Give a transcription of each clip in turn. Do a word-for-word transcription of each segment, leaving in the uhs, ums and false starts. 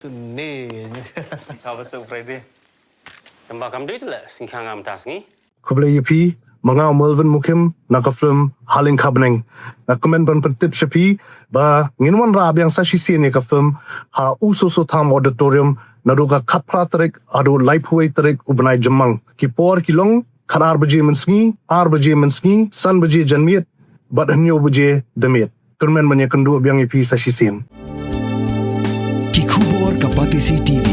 Ni. Sngikha ba suk Friday. Tang ba kam dei te la sngikha ngam ta sngi. Khublei ïa phi, ma nga u Melvin Mukim, na ka film Haleng Khabneng. Nga kmen ban pyntip sha phi ba ngin wanrah biang sa shisien ïa ka film ha U Soso Tham Auditorium naduh ka khatphra tarik haduh laiphew wei tarik u bnai Jymmang. Ki por ki long khatar baje mynsngi, ar baje mynsngi, san baje janmiet bad hynñiew baje damiet. Kyrmen ban ïakynduh biang ïa phi sa shisien. Ki khubor ka Batesi T V.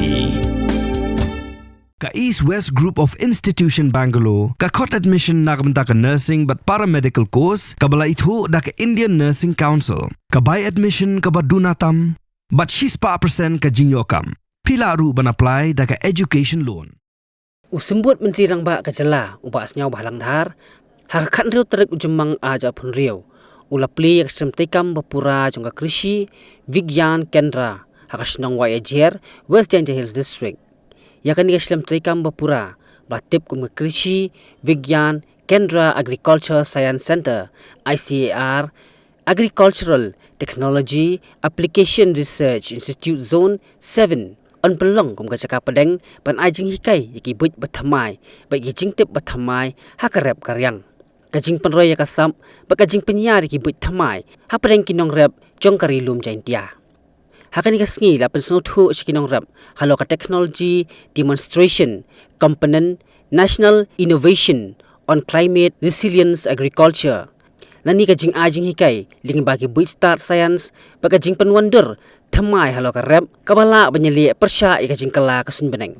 Ka East West Group of Institution Bangalore ka khot admission na ka bynta ka nursing bad paramedical course kaba la ithuh da ka Indian Nursing Council. Ka bai admission kaba duna tam bad shispah percent ka jingïoh kam. Phi lah ruh ban apply da ka education loan. U Symbud Myntri Rangbah ka jylla, u Bah Sniawbhalang Dhar, ha ka khathynriew tarik u Jymmang arhajar arphew hynriew, u la plie ïa ka shlem treikam ba pura jong ka Krishi Vigyan Kendra ha ka shnong Waiajer, West Jaintia Hills District. Ïa kane ka shlem treikam ba pura ba la tip kum ka Krishi Vigyan Kendra Agriculture Science Centre, I C A R, Agricultural Technology Application Research Institute Zone seven, yn pynlong kum ka jaka pdeng ban ai jinghikai ïa ki buit ba thymmai bad ki jingtip ba thymmai ha ka rep ka riang, ka jingpynroi ïa ka sap bad ka jingpynïar ïa ki buit thymmai hapdeng ki nongrep jong ka Ri Lum Jaintia. Ha kane ka sngi la pynsngewthuh sha ki nongrep halor ka Technology Demonstration Component, National Innovation on Climate Resilience Agriculture. Lane ka jingai jinghikai lyngba ki buit stad science bad ka jingpynwandur thymmai halor ka rep kaba lah ban ïaleh pyrshah ïa ka jingkylla ka suiñbneng.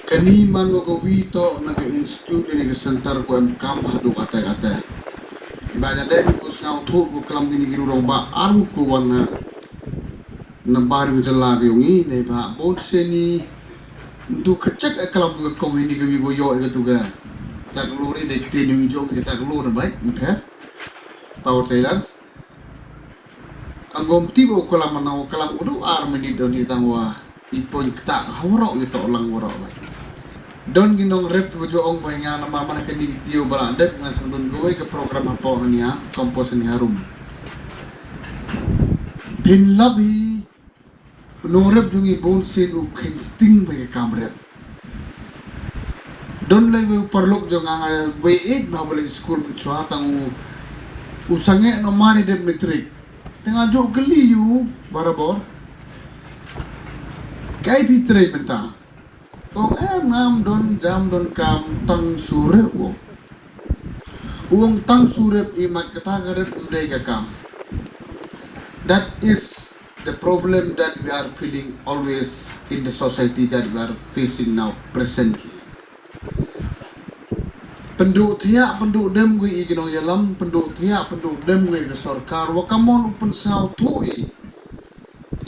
Kane man ko kawi toh na ka institute ne ka center ko em kam haduh kata kata. Ba ïa dei ko sngewthuh ko klam kine ki rangbah arngut ko wan na na bar jong jylla ka yong i ne ba bun sien i ndu ka check a klam ka kong ini ka wi bo yo ka tu ka tak lori de kte ni jong ka tak lori bai ni pher. Power tillers. Angom ti bo klam na klam ko du ar minit don i tang wa i pon kta ha waro i to lang waro bai. Don ki nongrep ki ba jong ong ba nga na ma mana ka ni ki tiew ba la dep nga sngewdon kawei ka program hapoh na nia kampus ni harum. Phin lap hi nongrep jong i bun sien u kheiñ sting ba ka kam rep. Don lei wei u paralok jong nga nga wei eight ba ba lei skul mynshwa tang u u sangeh no mari dep matric. Te nga jok kylli ïa u barabor. Kai phi trei mynta. Ong em ngam don jam don kam tang shu rep u. U ong tang shu rep i mat kata ka rep u dei ka kam. That is the problem that we are feeling always in the society that we are facing now presently. Pynduh thiah pynduh dem ko i ki nongïalam, pynduh thiah pynduh dem ko i ka sorkar, wa kamon u pynsngewthuh i.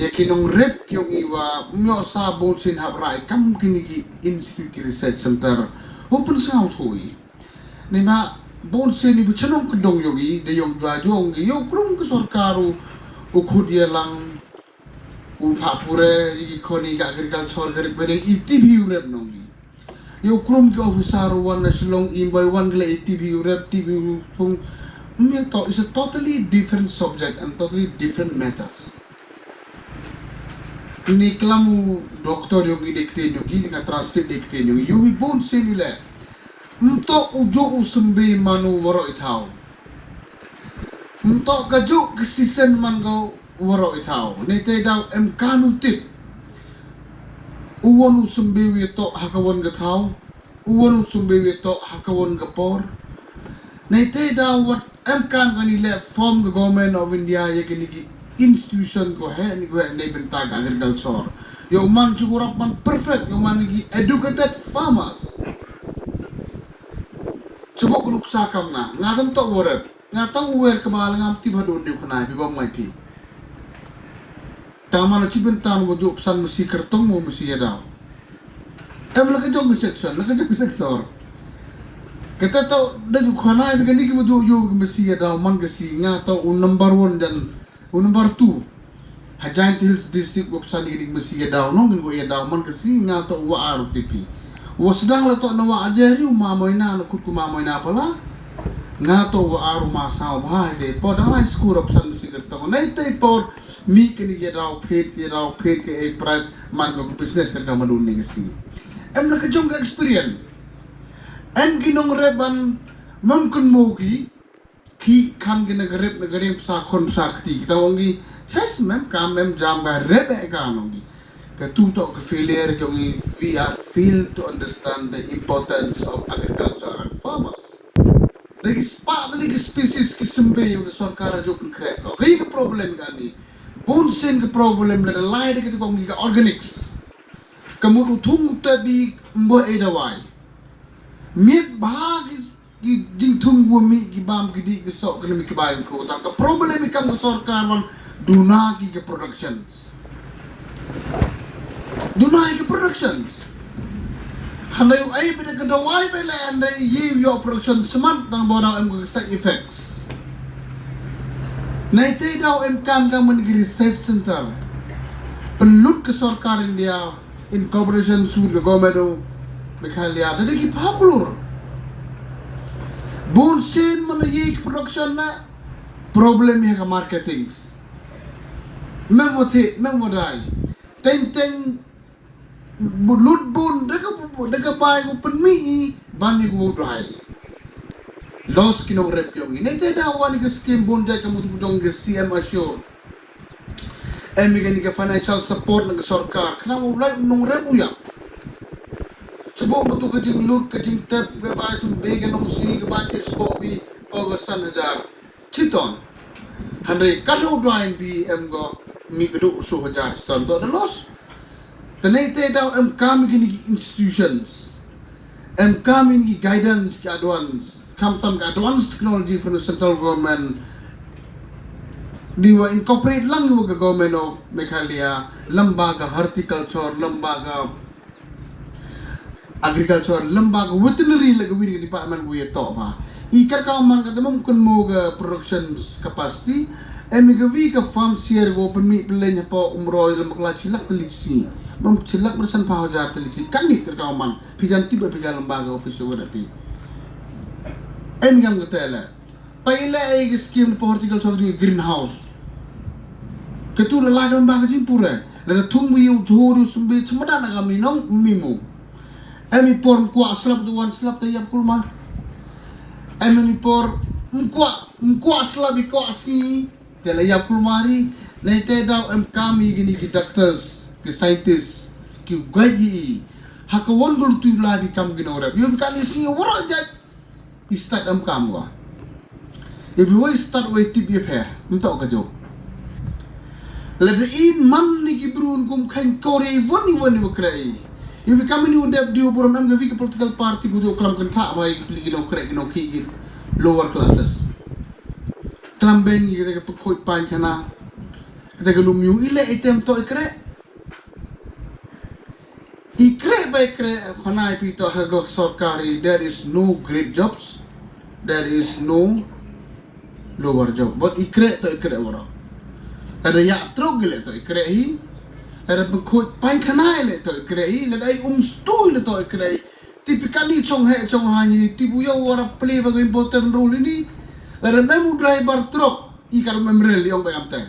Ïa ki nongrep ki ong i wa ym ïoh sa bun sien hap rai kam kine ki institute ki research center. U pynsngewthuh i. Ni ma bun sien i ba chnong kyndong ïong i, de ïong jua jong i, ïong krum ki sorkar u, u khut ïalang, u pha pure, i ki khon i ka agriculture ka rik bedeng i tip hi u rep nong i. Ïong krum ki officer u wan na Shillong i bai wan gele i tip hi u rep, tip hi u pung. Ym ïa to, it's a totally different subject and totally different matters. Ni klam u doctor ïong i de ktien ïong i, nga translate de ktien ïong i, ïong i bun sien i le. Mto u juk u symbai man u waroh i thaw. Mto ka juk ka sisen man ka waroh i thaw. Nei te daw em kan u tip. U won u symbai u ïa to ha ka won ka thaw. U won u symbai u ïa to ha ka won ka por. Nei te daw wat em kan kani le form ka Government of India ïa kini ki institution ko he ni ko he nei bynta ka agriculture. Ïa u man chukurap man perfect, ïa u man ki educated farmers. Chubuk nuksa kam nga, nga tam tok waret, nga tam wer kebal ngam tip hadun diu kena bi bam ngai pi. Tang man chi bynta mo juk pesan mesi kertong mo mesi ïa daw. Em la ka jong section, la ka jong sector. Kata tau da ju khana ka ni ki mo juk juk mesi ïa daw man ka si nga tau u number one dan u number two. Ha Jaintia Hills District ko pesan ni mesi ïa daw nong ko ïa daw man ka si nga tau wa R T P. Wa sdang la toh na wa aje ri u ma moina na kut ku ma moina pala. Nga toh wa ar u ma saw bha te por dang lai skur op san si ker tong nai te por mi ke ni ya daw phet ya daw phet ke e price man ko business ker ka madun ni ke si. Em na ka jong ka experience. Em ki nong reban mem kun mo ki ki kham ki na garip na garip sa khon sa kti kita ong ki. Ches mem kam mem jam ka rep e ka nong ki. Ka tu to ka failure ki ong ki we are fail to understand the importance of agriculture and farmers. Lagi spa lagi species ki sembe yung sorkar jo kun krep ko. Ki ka problem ka ni. Bun sen ka problem la lai de ki kong ki ka organics. Ka mut u thung u tabi mbo e dawai. Miet ba ki ki jingthung wa mi ki bam ki di ki sok ki mi ki bai ko tang ka problem i kam ka sorkar wan duna ki ki productions. Duna ki productions. Handai u ai bida ka dawai bai la handai ye yo production semat tang bo dau em ka side effects. Nai te dau em kam kam man ki research center. Penlut ka sorkar India in cooperation with the government of Meghalaya. Dadi ki phaw klur. Bun sen mana ye ki production na problem ya ka marketings. Mem wati, mem wadai. Teng teng lut bun deka deka bai ku penmi i ban ni ku dai. Loss ki nong rep yong i. Nete da wan ka scheme bun deka mut dong ke C M Assure. Em i ka ni ka financial support na ka sorkar. Kena u lai nong rep u ya. Chubuk betul ka jinglut ka jingtep ka bai sumbe ka nong si ka bai ke sport bi pau ka san hajar. Chiton. Handai ka dau dua M B M go mi ka du su hajar chiton to the loss. Tene te dau em kam ki ni institutions. Em kam ki guidance ki advance. Kam tam ka advance technology from the central government. Di wa incorporate lang wa ka government of Meghalaya lamba ka horticulture lamba ka agriculture lamba ka veterinary la ka wiri ka department ku ya to ba i kar ka man ka tamam kun mo ka production capacity em ka wi ka farm share go pen mi pelen pa umroi lamba kala chilak teli chi mam chilak persen pa hajar teli chi kan ni kar ka man pijan tiba pijan lamba ka office wa pi em gam ka tele. Paila ai ki scheme pa horticulture di greenhouse. Ketu la la dam ba ka jing pura. La da thung mi u jhor u sumbi chmada na gam ni nong mi mu. Em i por mkwa slap du wan slap ta yap kulmar. Em i por mkwa mkwa slap i kwa si te la yap kulmari. Nai te dau em kam i gini ki doctors ki scientists ki guide i. Haka wan gul tu la bi kam gino rap. Yo bi kan i si wara jai. I start am kam wa. Ibi wa i start wa i tip i pher. Mtok ka jok. Lada in man ni ki brun kum khain kore i wan i wan i wa kre i. Ibi kam ni u dep di u buram em ga wi ki political party ku jok klam kan tha wa i pli ki nong kre ki nong ki ki lower classes. Klam ben i kata ka pekhoit pain khana. Kata ka lum yung i le i tem to i kre. I kre ba i kre khana i pito ha go sorkari there is no great jobs. There is no lower job. But i kre to i kre wara. Lada ya trok gile to i kre hi. Lada pengkhut pain khana ile to i kre hi. Lada i um stu ile to i kre hi. Tipikali chong he chong ha ni tipu ya wara play ba important role ni. Lada mem u driver truck i kar mem rel yong ba yam te.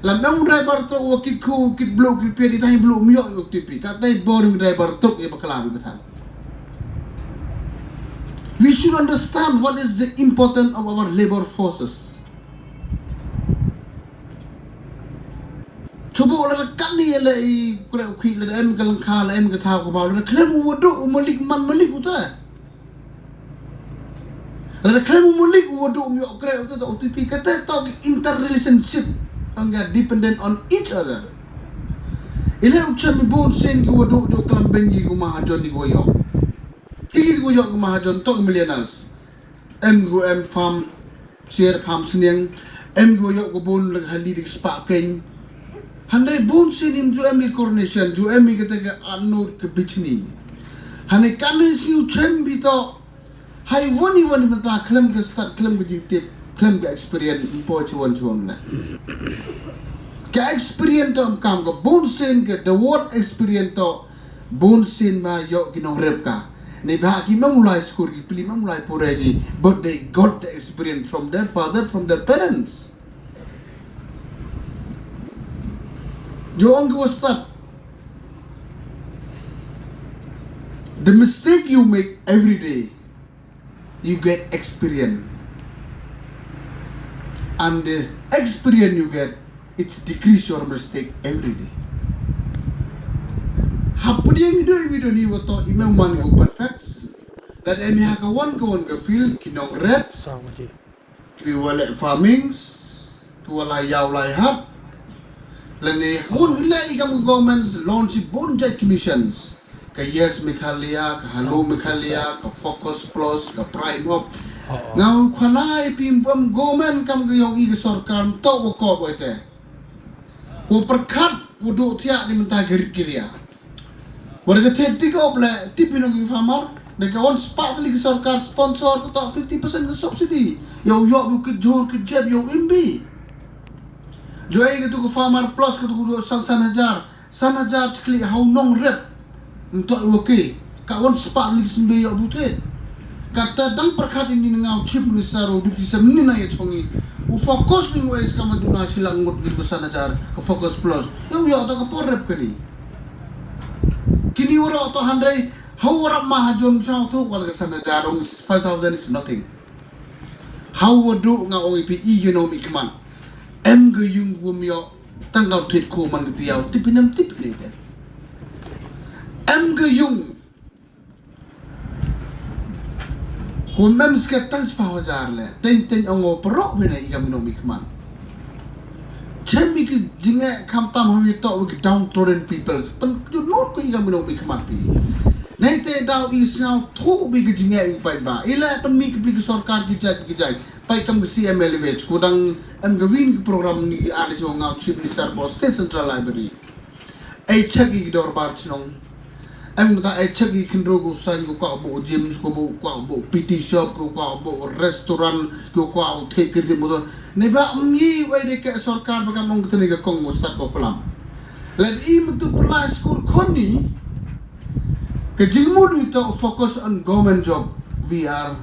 Lam dang u driver tok wa kit khu kit blok kit pia di tai blok miok yok tipi ka tai boring driver tok ya bakla bi ka than. We should understand what is the importance of our labor forces. Chobo la kan ni la i kre u khi la em ka lang kha la em ka tha ko ba la khlem u wadu u malik man malik u ta. Lada khlem u malik u wadu um yok kre u te to O T P kate to ki interrelationship ang ga dependent on each other. Ile u chem i bun sen ki wadu jo klam bengi ku mahajon ni ku yok. Ki ki ku yok ku mahajon to ki millionaires. Em ku em farm share farm sniang. Em ku yok ku bun leng hali dik spa keng. Handai bun sen im ju em i coronation ju em i kate ka anur ke bichni. Hane kane si u chem bi to. Hai wani wani mynta khlem ka start khlem ka jingtip khlem ka experience mpo chi wan chi wan le. Ka experience to kam ka bun sen ka the word experience to Bun sien ba ïoh ki nongrep ka. Neibhah kim ym lah skur ki pli, ym lah pule ki, but they got the experience from their father, from their parents. Jo ong ki wa stad. The mistake you make every day, you get experience. And the experience you get, it's decrease your mistake every day. Hapdeng i dei i dei ni wa toh i ym man ko perfect. Lada em ha ka wan ka wan ka field ki nongrep. Ki wa leh farmings, ki wa lai ïaw lai hat. Lane hun leh i kam government launch bun jait ki missions. Ka Yes Meghalaya, ka Hello Meghalaya, ka Focus Plus, ka Prime Up. Nga u khana i pim pam government kam ka yong i ka sorkar toh wa ko boy te. Wa pyrkhat wa duh thiah ni mynta ka rit ki ria. Wa da ka thied pick up le tip i nong ki farmer. Da ka wan spah tylli ka sorkar sponsor ka toh fifty percent ka subsidy. Yow yoh bu kit jhur kit jep yow imbi. Jo ai ka tu ka farmer plus ka tu ka san san hajar. San hajar chikli ha u nongrep. Ntok wa ke. Ka wan spah tylli ka symbe yow bu thied. Kata dang pyrkhat ini nga u chief minister u deputy sem ni na ya chongi. U focus ni wa is kama duna chilak ngut gitu ka san hajar. Ka Focus Plus. Yow yoh ta ka por rep ka ni. Kini wa rok to handai. Hau wa rap ma ha jon sa tu wa ka san hajar, ong five thousand is nothing. Hau wa du nga ong i pi i you know mi kman. Em ga yung gum yoh tang kau thied ko man ka tiaw tip inem tip ni te. Em ga yung. Ko mem sket tang spah hajar le. Teng teng ong o parok bina i kam no mi kman. Chem mi ki jingeh kam tam ha mi tok wi ki downtrodden people. Pen ju not ko i kam no mi kman pi. Nei te daw i sngaw thu mi ki jingeh i pai ba. I le pen mi ki pli ki sorkar ki jai ki jai. Pai kam ki C M L village. Ko dang em ga win ki program ni a de so ngaw chief ni sar bo state central library. Ai check i ki dorbar chnong. Em ta ai check i khynro ko sain ko kwah bo gym ko bo kwah bo P T shop ko kwah bo restaurant ko kwah o thek kir mo. Nei ba mi wai de ke sorkar ba kam ong tene ka kong mo stad ko klam. Len i mutu pla skur khoni. Ka jingmut i to focus on government job. We are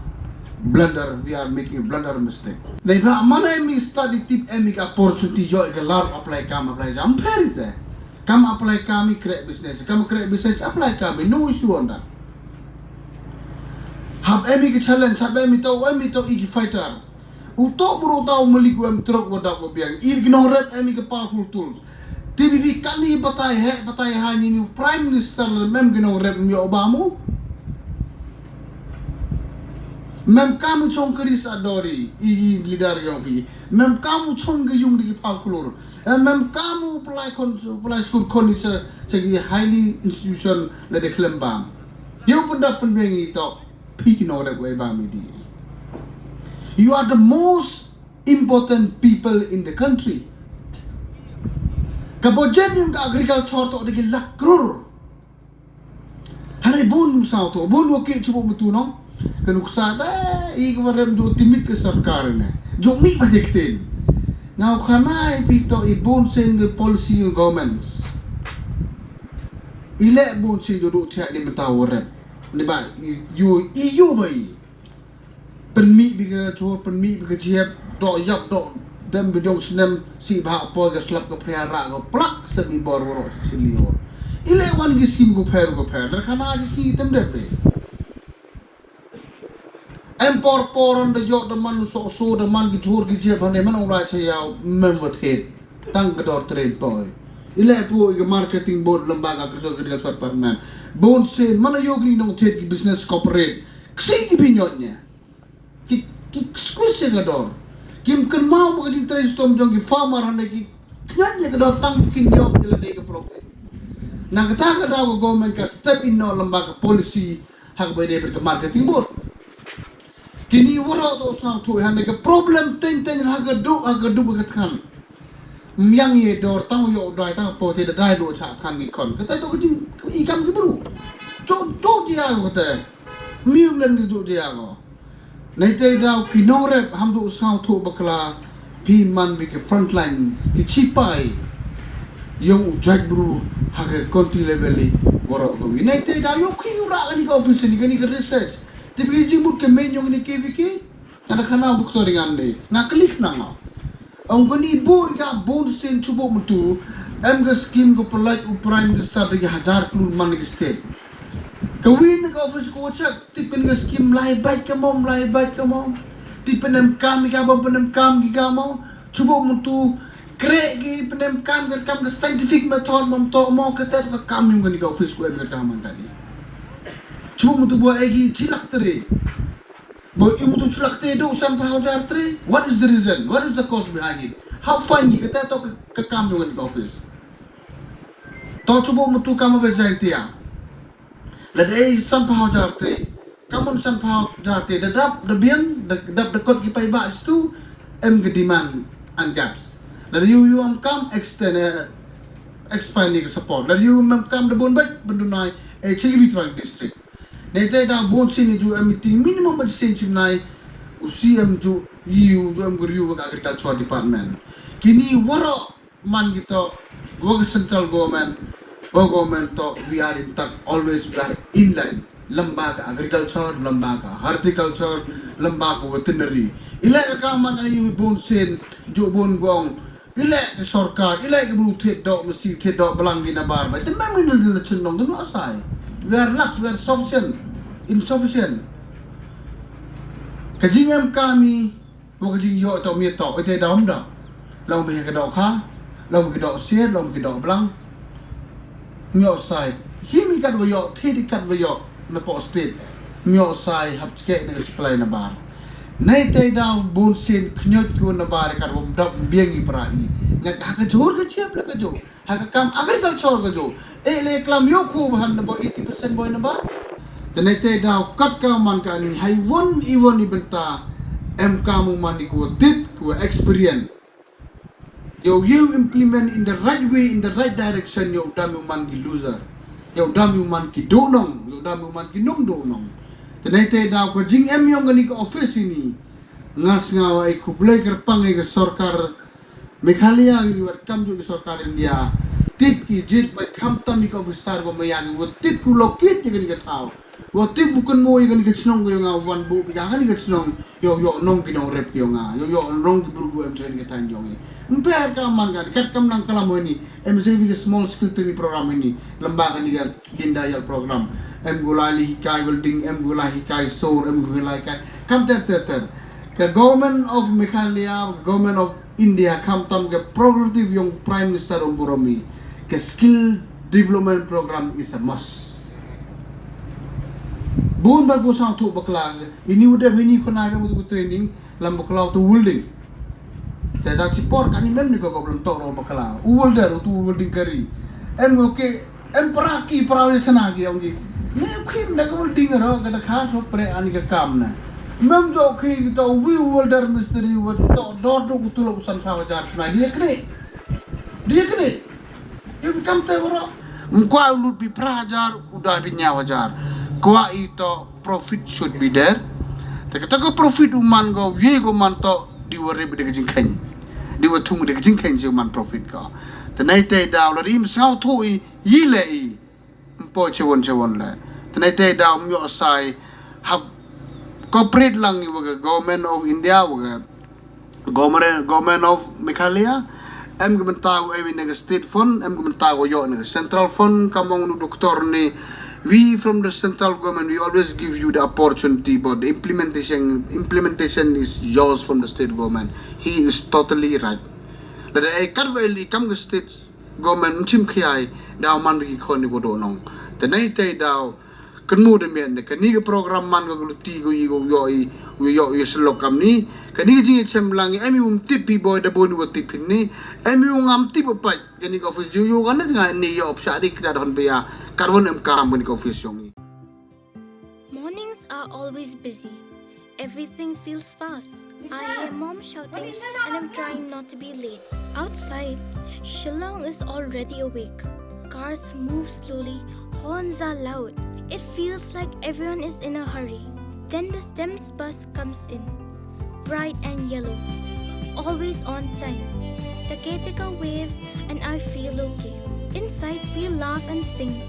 blunder, we are making a blunder mistake. Nei ba mana mi study tip em i ka opportunity yo i ka lar apply kam apply jam pher ite. Kam apply kam i create business, kam create business apply kam i no issue on that. Hab em i ka challenge, hab em i to, em i to i ki fighter. U to bro ta u malik u em trok wa dak wa biang. Ir ki nongrep em i ka powerful tools. T V B kan i batai he, batai ha ni ni prime minister le mem ki nongrep mi obamu. Mem kam u chong kari sa dori, i leader yong pi. Mem kam u chong ga yung di ki power kulur. Em, mem kam u pelai kon, pelai school kon ni se, se ki highly institution le de klem bam. Yow penda pendeng i to, pi ki nongrep wai bam i di. You are the most important people in the country. Ka budget yung ka agriculture to de ki lakh crore. Hare bun saw to, bun wa ke chubu mutu nong. Ka nuksa da i ka warem do timit ka sarkar ne. Jo mi ba jektin. Nga u khana i pi to i bun sen the policy of governments. I le bun sen jo do thiak ni mata warem. Ni ba i yu i yu ba i. Pynmih bi ka chor, pynmih bi ka jiep, dok yap dok dem bi dong snem si bha poi ka slap ka phria ra ka plak se bi bor woro chili wor. Ile wan ki sim ko pher ko pher der khana ji si tem der pe. Em por por on da yok da man so so da man ki chor ki jiep hande man ong lai che yaw mem wat het tang ka dor trade poi. Ile pu ka marketing board lamba ka krsor ka dil sor par man. Bon sen man yok ni nong thet ki business corporate. Ksi ki bi nyot nya. Ki, ki squeeze ïa ka dor. Kim kynmaw ba ka jingtrei stom jong ki farmer hane ki kñiat ïa ka dor tang kin ïoh ïa lade ka profit. Na kata ka daw ka government ka step in noh lem bad ka policy ha kaba ïadei bad ka marketing board. Kine waroh to sngewthuh hane ka problem teng teng ha ka duk ha ka duk ka thngan. Myang ïa dor tang ïoh dai tang po te da dai do cha thngan ki khon. Kata to ka jing i kam ki bru. Chot to ïa ko kata. Miu len ki to ïa ko. Nai te daw ki nongrep ham du sngewthuh bakla phi man bad ki frontline ki chipai. Ïoh u jaitbru ha ka county level i. Waroh kawi. Nai te da ïoh ki ura kani ka office ni kani ka research. Te bi jingmut ka main ïong ni K V K. Nga da khana buk to ringan ni. Nga klik na nga. Ong kani bu ka bun sien chubu mutu. Em ka scheme ko pelaj u prime minister da ki hajar klur man ki state. Kawi ni ka office ko chak tip kani ka scheme lai bait ka mom lai bait ka mom. Tip penem kam ki ka bom penem kam ki ka mom. Chubu mutu. Kre ki penem kam ka kam ka scientific method mom to mo ka tet ka kam yung kani ka office ko em ka kam man kani. Chubu mutu bo egi chilak tere. Bo ibu tu chulak te do san pha hajar tre. What is the reason? What is the cause behind it? How far ni kata to ka kam yung in office. To chubu mutu kam of exam tia. La dei san pha hajar tre. Kamun san pha hajar tre. Da dap da biang da dap da kot ki pai ba tu em ke demand and gaps. La yu yu am kam extend eh, expand ni support. La yu mem kam da bon bait bendunai eh chigi bitwang district. Nete da bon sien ju em meeting minimum ba sien chimnai u C M ju yu ju em guru wa agriculture department. Kini waro man kita wa central government wa government to we are in touch always we are in line. Lamba ka agriculture, lamba ka horticulture, lamba ka veterinary. Ila ka man ani yu bon sien ju bon gong Ile ki sorkar, ile ki bru thied doh masi thied doh blang ki nabar ba. Te mem ni le chin dong tu no sai. We are lax, we are sufficient, insufficient. Ka jing em kami, wa ka jing yo to mi to, ite dom da. Long bi ka doh kha, long bi ka doh sied, long bi ka doh blang. Myo sai. Hi mi kat wa yo, thi di kat wa yo. Na po state. Myo sai hap chke na ka supply nabar. Nei te daw bun sin khnyot ku nabar kat wa mdap biang i pra i. Ngat ha ka jor ka chiap la ka jor. Ha ka kam agriculture ka jor. E le klam yo ku bahan na bo eighty percent boy nabar. Te nei te daw kat ka man ka ni hai won i won i benta. Em ka mu man di ku tip ku experience. Yow yow implement in the right way, in the right direction, yow dam yow man ki loser. Yow dam yow man ki donong, yow dam yow man ki nong donong. Tenai te daw ko jing em yong kani ka office ini. Ngas ngawa ai khublei kerpang ai ka sorkar Meghalaya ki wat kam ju ki sorkar India. Tip ki jit bai kham tam ki officer ko mayan wat tip ku lokit ki kani ka thaw. Wa tip bukan mo ïa kani ka chnong ka yong nga wan bu ïa kani ka chnong yow yow nong ki nong rep ki yong nga yow yow nong ki burgu em chen ka tan yong i. Mper ka man ka kat kam nang kalam ni em se ki small skill training program ini lamba kani ka kinda yal program em gulai li hikai welding em gulai hikai sor em gulai kai kam ter ter ter ka government of Meghalaya government of India kham tam ka progressive yong Prime Minister Umburomi ka skill development program is a must. Bun ba ku sang tu bakla ini udah ini khona ka mutu training lam bakla tu welding. Te da chipor kani mem ni ko ko belum tok ro bakla u welder tu welding kari em oke. Em pra ki pra wi sana ki ong ki. Ne khim da ka welding ro ka da kha so pre ani ka kam na. Mem jo ki to wi welder mistri wa to dor do ku tulok san sa wajar sana dia kre. Dia kre. Dia kam te ro. Mkwa lut bi pra hajar uda bi nya wajar. Kwa i to profit should be there. Te ka to ka profit u man go ye go man to di wa re bi de jingkhen. Di wa thung de jingkhen ji man profit ko. Te nai te da la rim sao tho i yi le i mpo chewon chewon le. Tenai te da um yo sai hap corporate lang i wa ka government of India wa ka government government of Meghalaya. Em ka benta wa ewi na ka state fund em ka benta wa yo na ka central fund ka mong nu doctor ni. We from the central government we always give you the opportunity but the implementation implementation is yours from the state government. He is totally right. Lada ai kat wa eli kam ka state government mchim khiai daw man ki khon ni ko do nong. Te nei te daw kan mu de men de kani ka program man ka luti ko i ko yo i yo i selok kam ni kani ka jing chem lang em um tip pi boy da boni wa tip ni em um ngam tip pa kani ka office ju yo kan nga ni yo psa di kita don bia karwon em kam kani ka office yong i. Mornings are always busy. Everything feels fast. I hear mom shouting and I'm trying not to be late. Outside, Shillong is already awake. Cars move slowly, horns are loud. It feels like everyone is in a hurry. Then the STEMS bus comes in, bright and yellow, always on time. The caretaker waves and I feel okay. Inside, we laugh and sing.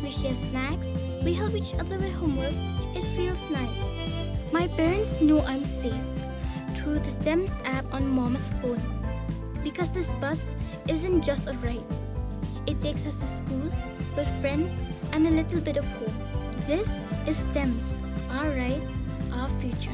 We share snacks, we help each other with homework. It feels nice. My parents know I'm safe through the STEMS app on Mom's phone, because this bus isn't just a ride. It takes us to school, with friends, and a little bit of home. This is STEMS, our ride, our future.